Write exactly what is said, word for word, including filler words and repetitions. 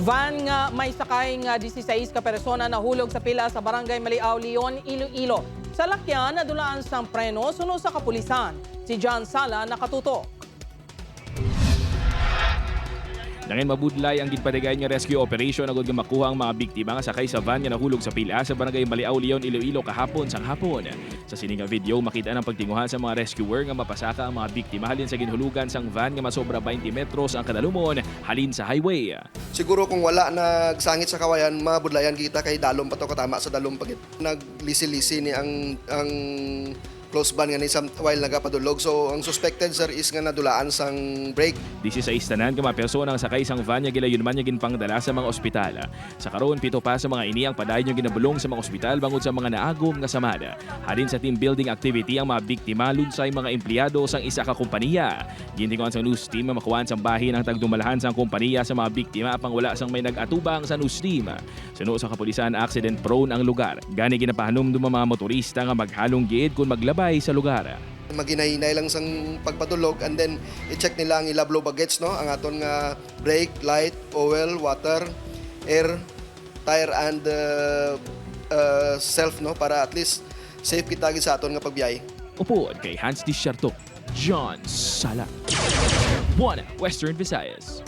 Van nga may sakay nga dieciséis ka persona nahulog sa pila sa Barangay Maliaw, Leon, Iloilo. Sa lakyan, nadulaan sang preno suno sa kapulisan. Si John Sala nakatutok. Nangin mabudlay ang ginpatigayon nga rescue operation agod nga makuha ang mga biktima nga sakay sa van nga nahulog sa pila sa Barangay Maliaw, Leon, Iloilo kahapon sang hapon. Sa sini nga video, makita ang pagtinguha sa mga rescuer nga mapasaka ang mga biktima halin sa ginhulugan sang van nga masobra twenty metros ang kadalumon halin sa highway. Siguro kung wala nagsangit sa kawayan, mabudlayan kita kay dalom pa to katama sa dalom pa gid. Naglisi-lisi ni ang ang close van nga ni sa while nagapadulog. So ang suspected, sir, is nga nadulaan sang brake. Dieciséis tanan ka mga persona ang sakay sang van nga gilayon man nga ginpangdala sa mga ospital. Sa karon, pito pa sa mga ini ang padayon nga ginabulong sa mga ospital bangod sa mga naagom nga samad. Halin sa team building activity ang mga biktima lunsay mga empleyado sang isa ka kompanya. Gintinguhan sang news team nga makuhaan sang bahin ang tagdumalahan sang kompanya sa mga biktima apang wala sang may nag-atubang sa news team. Suno sa kapulisan, accident prone ang lugar. Gani ginapahanumdom ang mga motorista nga maghalong gid kon maglabay sa lugar. Maghinay-hinay lang sang pagpadulog and then i-check nila ang ila blow baggage, no, ang aton nga brake, light, oil, water, air, tire and uh, uh, self, no, para at least safe kita gid sa aton nga pagbiyahe. Upod kay Hans Desierto, John Sala, One Western Visayas.